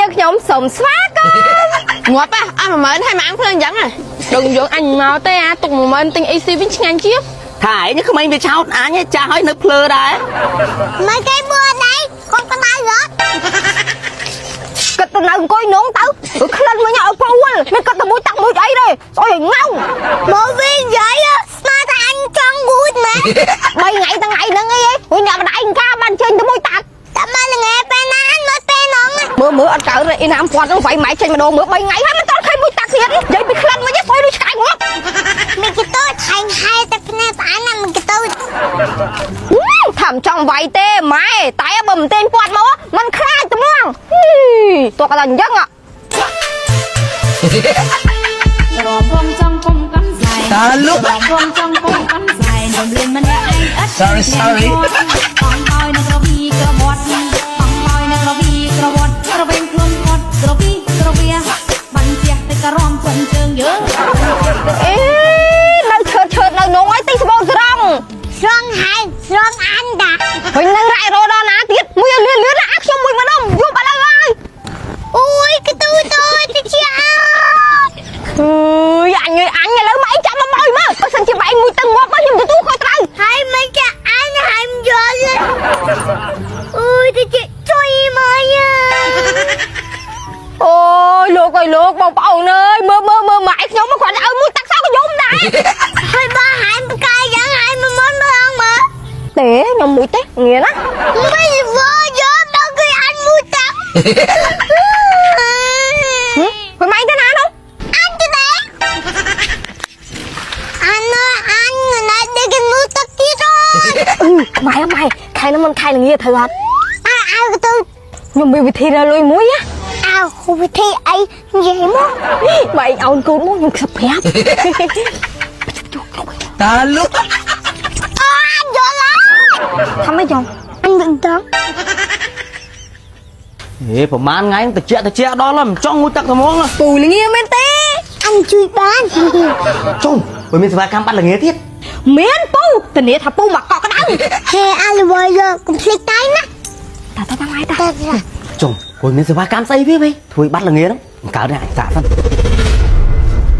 យើងខ្ញុំសូមស្វាគមន៍ ងាប់ហ៎អស់10000ហើយមកអាំងភ្លើងអញ្ចឹងហ៎ដឹងយកអញមកទេអាទុក10000ទិញអីស៊ីវិញឆ្ងាញ់ជាង ថាឯងក្មេងវាឆោតអញចាស់ហើយនៅភ្លើដែរ មិនគេមួដៃកូនក្តៅហ៎ គិតទៅនៅអង្គុយនងទៅក្លិនវិញឲ្យព្រួលមិនគិតទៅមួយតាក់មួយអីទេស្អុយឲ្យងៅ មកវិញនិយាយស្មានតែអញចង់ងូតមែន 3ថ្ងៃថ្ងៃហ្នឹងអីហួយអ្នកម្ដាយកាបានចេញទៅមួយតាក់ តែមកល្ងាពេលណាអញមកពេលហ្នឹង មើលមើលអត់កើតទេអ៊ីណាមពាត់ហ្នឹងវាយម៉ែចេញម្ដងមើល3ថ្ងៃហើយមិនទាន់ឃើញមួយតាក់ទៀតនិយាយពីក្លិនវិញស្អុយដូចឆ្កែងាប់ មិនកទៅថែងហែតែភ្នែកផ្អានណាមិនកទៅ ថាមិនចង់វាយទេម៉ែតែបើមិនទាញពាត់មកมันខ្លាចត្មងតោះកន្លែងអញ្ចឹង របងចង់កុំកាន់សែន តាលុក របងចង់កុំកាន់សែនរំលៀនម្នាក់ឯងឥត Sorry, sorry. អងឲ្យនៅក្រវីក្រវត្តអងឲ្យនៅក្រវីក្រវត្តក្រវែងខ្លួនគាត់ក្រវីក្រវៀបាញ់ជះទៅក្រមចិនជើងយើ អេនៅឈើតឈើតនៅនងឲ្យទិញស្បូនស្រង់ ស្រងហែស្រងអញតា វិញនឹងរ៉ៃរដល់ណាទៀតមួយឲ្យលឿនលឿនណាអាខ្ញុំមួយម្ដុំយប់ឥឡូវហើយ អូយកទូទៅទៅជាអើ អើយអញអើយអញឥឡូវមកឯងចាំមកមកមើលបើសិនជាបែងមួយទៅងាប់មកខ្ញុំទទួលខុសត្រូវ ហើយមិនចាអញហើយមិនយល់អូយទៅជាជួយមកយើ អូយលោកអើយលោកបងប្អូនអើយមើលមើលមើលម៉ែខ្ញុំមកគាត់ឲ្យមួយតាក់សោក៏យំដែរ ហើយបើហើយបកាយយ៉ាងហើយមិនមុនមើលមើល ទេខ្ញុំមួយទេងាណា មិនវើយកដល់គេអញមួយតាក់ ហើយម៉ែទៅណានោះ អញទៅដែរអញអញណែដេកមួយទឹកទៀត អឺម៉ែម៉ែខែនោះមិនខែល្ងាត្រូវអត់ អើអើទៅ ខ្ញុំមានវិធីរកលុយមួយណា អើវិធីអីនិយាយមក បែងអោនកូនមកខ្ញុំខ្សឹបប្រាប់ តាលុក អញយល់ហើយ ធ្វើម៉េចចង់ អញមិនដឹង ហេប្រហែលថ្ងៃតិចតិចដល់ហើយមិនចង់ងូតទឹកត្មង ពូល្ងាមែនទេ អញជួយបាន ចុងវាមានសេវាកម្មបាត់ល្ងាទៀត មានពូធានាថាពូមកកក់ក្ដៅ ហេអាលវយកកុំភ្លេចតៃណា តាតាតាម៉ែតា តែ ចុងវាមានសេវាកម្មស្អីវាវិញធ្វើបាត់ល្ងាហ្នឹងមិនកើតទេអញសាកសិន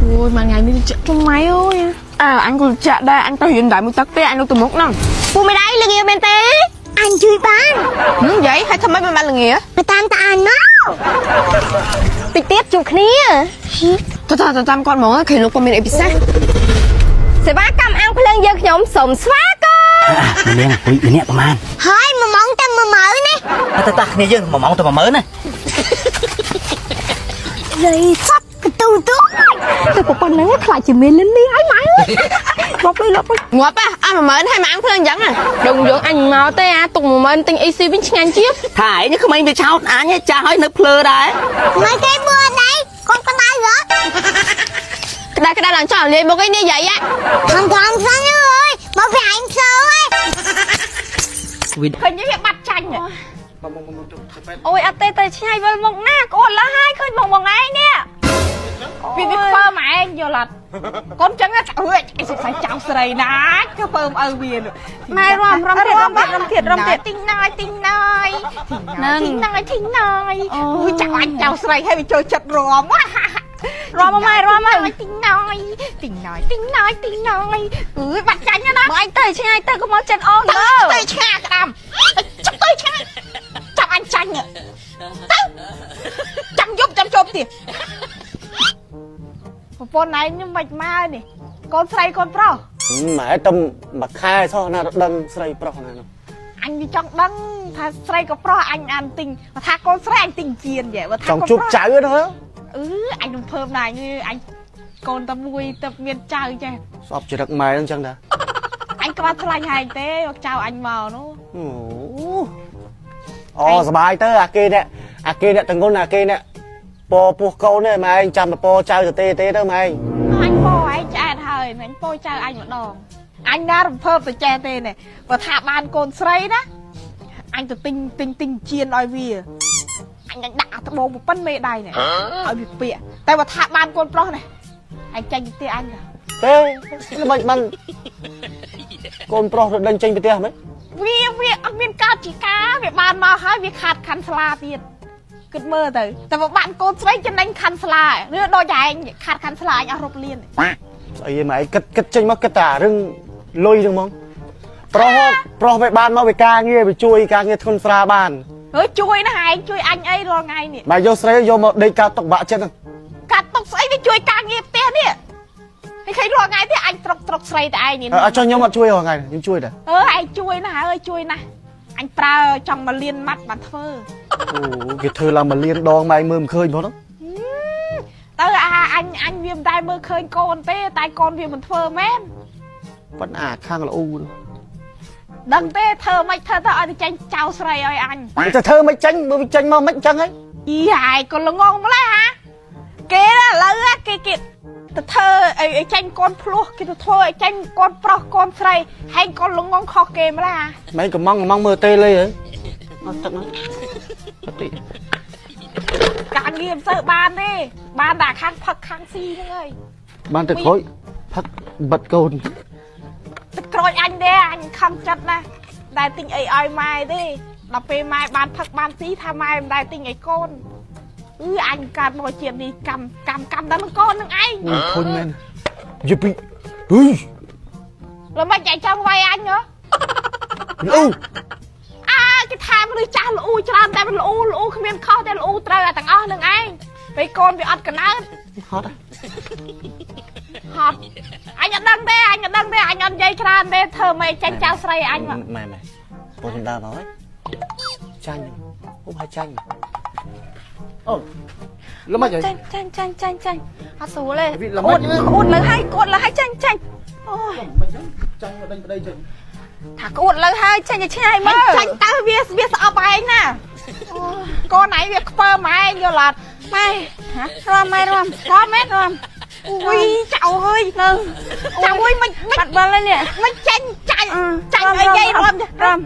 អូយមួយថ្ងៃនេះចាក់ជុំម៉ៃអើយអើអញក៏ចាក់ដែរអញទៅរៀនដែរមួយទឹកទេអញនៅទៅមុខហ្នឹង ពូមិនដែរល្ងាមែនទេ អញជួយបាន និយាយហើយធ្វើម៉េចមិនបានល្ងា ទៅតាមតាអញមក តិចទៀតជួបគ្នា ទៅទៅតាមគាត់ហ្មងឃើញលោកគាត់មានអីពិសេស សេវាកម្មអាំងភ្លើងយើងខ្ញុំសូមស្វាគមន៍ ម្នាក់អុយម្នាក់ប្រហែល ហើយមួយម៉ោងតែ10000នេះ តាតាគ្នាយើង1ម៉ោងទៅ10000ណា លុយសតកទូទូ ទៅប៉ុណ្្នឹងខ្លាចជាមានលិននេះហើយម៉ែលប់លុយលប់លុយ ងាប់ហ៎អស់10000ហើយមកអាំងភ្លើងអញ្ចឹងហ៎ដឹងយកអញមកទេអាទុក10000ទិញអីស៊ីវិញឆ្ងាញ់ជាង ថាឯងក្មេងវាឆោតអញចាស់ហើយនៅភ្លើដែរ មិនគេមួដៃកូនក្តៅហ៎ ក្តៅក្តៅឡើងចោលលាយមកឯនេះយាយហ៎ ខំខំសិនអើយមកវាអញផ្សោហើយ ឃើញវាបាត់ចាញ់ អូយអត់ទេទៅឆ្ងាយវិលមុខណាក្អូនឡើយហើយឃើញបងបងឯងនេះ វាវាខ្ពើមឯងយល់អត់កូនចឹងអើយអីសុខសៃចៅស្រីណាគឺពើមឪវានោះ ម៉ែរំរំទៀតរំទៀតរំទៀតរំទៀត ទីងណាយទីងណាយទីងណាយទីងណាយអូយចៅអញចៅស្រីហើយវាចូលចិត្តរំ រំមកម៉ែរំមក ទីងណាយទីងណាយទីងណាយទីងណាយអើយបាត់ចាញ់ណា បងឯងទៅឆ្ងាយទៅកុំមកចិត្តអូន ទៅ លើ ទៅឆ្ងាក្តាំចាប់ទៅឆ្ងាចាប់អញចាញ់ទៅចាំយប់ចាំជប់ទៀតប្រពន្ធឯងខ្ញុំមិនមកនេះកូនស្រីកូនប្រុស ម៉ែតែមួយខែសោះណាដឹងស្រីប្រុសណានោះ អញវាចង់ដឹងថាស្រីក៏ប្រុសអញអានទិញបើថាកូនស្រីអញទិញជៀនយេបើថា ចង់ជួប កូនប្រុស ចៅហ្នឹងហ៎ អឺអញរំភើបណាស់អញកូនតែមួយទៅមានចៅចេះ ស្អប់ចរិតម៉ែហ្នឹងចឹងតា អញក្បាលខ្លាញ់ហែងទេមកចៅអញមកនោះ អូអូសបាយទៅអាគេអ្នកអាគេអ្នកតងន់អាគេអ្នកពពោះកូននេះម៉ែឯងចាំតែពចៅទៅទេទេទៅម៉ែឯង អញពោឯងឆ្អែតហើយអញពោចៅអញម្ដងអញណារំភើបទៅចេះទេនេះបើថាបានកូនស្រីណាអញទៅទិញទិញទិញជៀនឲ្យវាអញដាក់អាត្បូងប៉ុណ្ណមេដៃនេះឲ្យវាពាក់តែបើថាបានកូនប្រុសនេះអញចាញ់ទៅផ្ទះអញ ទេមិនបានកូនប្រុសទៅដេញចេញពីផ្ទះហ្មង វាវាអត់មានកើតជាការវាបានមកហើយវាខាតខាន់ស្លាទៀត គិតមើលទៅតែបើបានកូនស្រីចំណេញខាន់ស្លាឬដូចឯងខាត់ខាន់ស្លាអញអស់រាប់លាន ស្អីម៉ែឯងគិតគិតចេញមកគិតតែរឿងលុយហ្នឹងហ្មងប្រុសប្រុសវាបានមកវាការងារវាជួយការងារធ្ងន់ស្រាលបាន អើយជួយណាស់ឯងជួយអញអីរាល់ថ្ងៃនេះ ម៉ែយកស្រីយកមកដេកកើតទុកបាក់ចិត្តហ្នឹង កាត់ទុកស្អីវាជួយការងារផ្ទះនេះហើយឃើញរាល់ថ្ងៃទេអញត្រុកត្រុកស្រីតែឯងនេះ អត់ចុះខ្ញុំអត់ជួយរាល់ថ្ងៃខ្ញុំជួយដែរ អើឯងជួយណាស់អើយជួយណាស់អញប្រើចង់មកលៀនម៉ាត់បានធ្វើ អូគេធ្វើឡើងមួយលានដងម៉ែមើលមិនឃើញផងហ្នឹង ទៅអាអញអញវាមិនដែលមើលឃើញកូនទេតែកូនវាមិនធ្វើមែន ប៉ុន្តែអាខាងល្អូ ដឹងទេធ្វើមិនធ្វើទៅឲ្យទៅចេញចៅស្រីឲ្យអញ ទៅធ្វើមិនចេញបើវាចេញមកមិនចឹងហី អីហើយក៏ល្ងងម្លេះហាគេឥឡូវគេគេទៅធ្វើឲ្យចេញកូនភ្លោះគេទៅធ្វើឲ្យចេញកូនប្រុសកូនស្រីហើយកូនល្ងងខុសគេម្លេះហា ម៉ែកំងកំងមើលទេលេហីអត់ទឹកហ្នឹងអត់តិ ការងារមិនសូវបានទេបានតែខាងផឹកខាងស៊ីហ្នឹងហើយ បានតែក្រួយផឹកបិទកូន ទឹកក្រូចអញទេអញខំចិត្តណាស់ដែលទិញអីឲ្យម៉ែទេដល់ពេលម៉ែបានផឹកបានស៊ីថាម៉ែមិនដែលទិញឲ្យកូនអឺអញកើតមកជាតិនេះកម្មកម្មកម្មដល់នឹងកូននឹងឯង ធុញមែនយពីហុយ แล้วមិនចៃចង់វាយអញហ៎ អូ អាគេថាមនុស្សចាស់ល្អូច្រើនតែមិនល្អូល្អូគ្មានខុសតែល្អូត្រូវតែទាំងអស់នឹងឯងពេលកូនវាអត់កណើត ហត់ ហត់អញអត់ដឹងទេអញអត់ដឹងទេអញអត់និយាយច្រើនទេធ្វើមិនចាញ់ចៅស្រីអញមក ម៉ែម៉ែបងសំដៅមកហើយចាញ់អូហើយចាញ់អូលំមិន ចាញ់ចាញ់ចាញ់ចាញ់ចាញ់អត់ស្រួលទេ លំមិន ក្អួតលើហើយក្អួតលើហើយចាញ់ចាញ់អូយ មិនចឹងចាញ់មកដេញប្តីចេញ ថាក្អួតលើហើយចាញ់ឲ្យឆ្ងាយមើល ចាញ់ទៅវាវាស្អប់ឯងណាកូនឯងវាខ្ពើមឯងយល់អត់ ម៉ែរំម៉ែរំ រំមែន រំ អូយចៅអើយ នឹង ចៅអើយមិន បាត់បល់ហើយនេះ មិនចាញ់ចាញ់ចាញ់អីយាយរំ រំ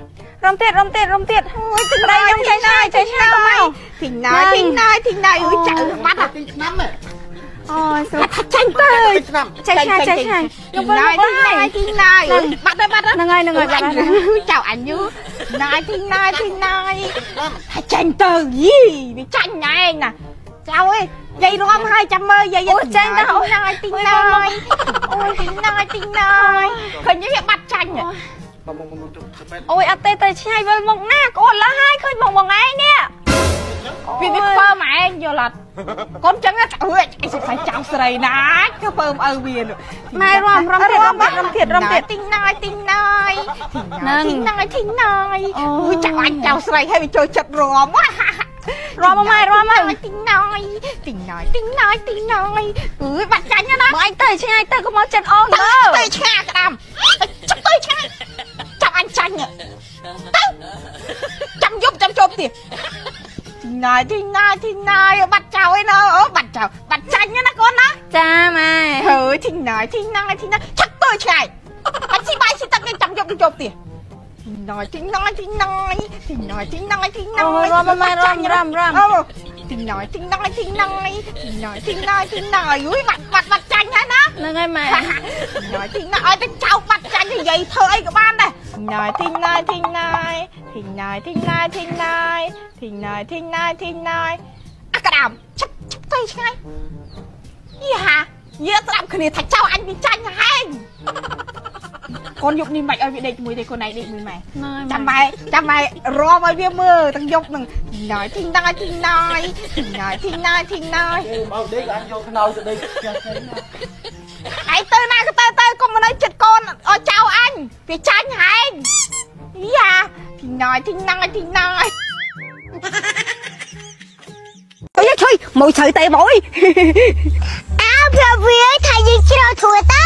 រំទៀតរំទៀតរំទៀត អូយ ប្តីខ្ញុំចេញណាយចេញឆ្ងាយមក ធីងណាយធីងណាយធីងណាយអើយចៅបាត់ ទីឆ្នាំហ៎ អូយស្រួល ថាចាញ់ទៅ ឆ្នាំ ចេញឆ្ងាយចេញឆ្ងាយខ្ញុំវិញ ណាយ មកហើយ ធីងណាយបាត់ហើយបាត់ ហ្នឹងហើយហ្នឹងហើយបាត់ហើយ ចៅអញយូណាយធីងណាយធីងណាយថាចាញ់ទៅយីវាចាញ់ឯងណាចៅអើយយាយរំហើយចាំមើលយាយ អូចាញ់ទៅ ណាយទីងណាយអូយទីងណាយទីងណាយឃើញវាបាត់ចាញ់ មកមកមកទៅពេទ្យ អូយអត់ទេទៅឆ្ងាយវិលមុខណាក្អួតលើហើយឃើញបងបងឯងនេះ វាវាខ្ពើមឯងយល់អត់កូនចឹងអើយអីសង្ស័យចៅស្រីណាគឺពើមឪវានោះ ម៉ែរំរំទៀតរំទៀតរំទៀតរំទៀត ទីងណាយទីងណាយ ហ្នឹង ទីងណាយទីងណាយ អូ អូយចៅអញចៅស្រីហើយវាចូលចិត្តរំ រំមកម៉ែរំមក ទីងណាយទីងណាយទីងណាយទីងណាយអើយបាត់ចាញ់ណា បងឯងទៅឆ្ងាយទៅកុំមកចិត្តអូន ទៅ មើល ទៅឆ្ងាក្តាំចាប់ទៅឆ្ងាចាប់អញចាញ់ទៅចាំយប់ចាំជប់ទៀតទីងណាយទីងណាយទីងណាយបាត់ចៅឯណអូបាត់ចៅបាត់ចាញ់ណាកូនណា ចាម៉ែ ហើយធីងណាយធីងណាយធីងណាយឆាក់ទៅឆ្ងាយបាច់ស៊ីបាយស៊ីទឹកនេះចាំយកទៅជប់ទៀតធីងណាយធីងណាយធីងណាយធីងណាយធីងណាយធីងណា អូ យ យរំមកម៉ែរំរំរំ អូធីងណាយធីងណាយធីងណាយធីងណាយធីងណាយធីងណាយអុយបាត់បាត់បាត់ចាញ់ហើយណា ហ្នឹងហើយម៉ែ ធីងណាយធីងណាយឲ្យតែចៅបាត់ចាញ់និយាយធ្វើអីក៏បានដែរណាយធីងណាយធីងណាយធីងណាយធីងណាយធីងណាយធីងណាយធីងណាយធីងណាយអាក្តាមឆាប់ឆាប់ទៅឆ្ងាយយីហាយើស្ដាប់គ្នាថាចៅអញវាចាញ់ហែងកូនយប់នេះមិនឲ្យវាដេកជាមួយទេកូនឯងដេកមួយម៉ែចាំម៉ែចាំម៉ែរំឲ្យវាមើលទាំងយប់នឹងណាយធីងណាយធីងណាយធីងណាយធីងណាយធីងណាយ មកដេកអញយកខ្នើយទៅដេកផ្ទះគេណា ឯងទៅណាក៏ទៅទៅកុំមកនៅចិត្តកូនឲ្យចៅអញវាចាញ់ហែងយ៉ាធីងណាយធីងណាយធីងណាយ អីជួយមកឆៅទេបង អើប្រាប់វាថាយើងជ្រើត្រួតតា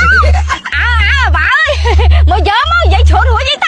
អើអើបើអើយមកយើមកនិយាយជ្រុនរួចអីតា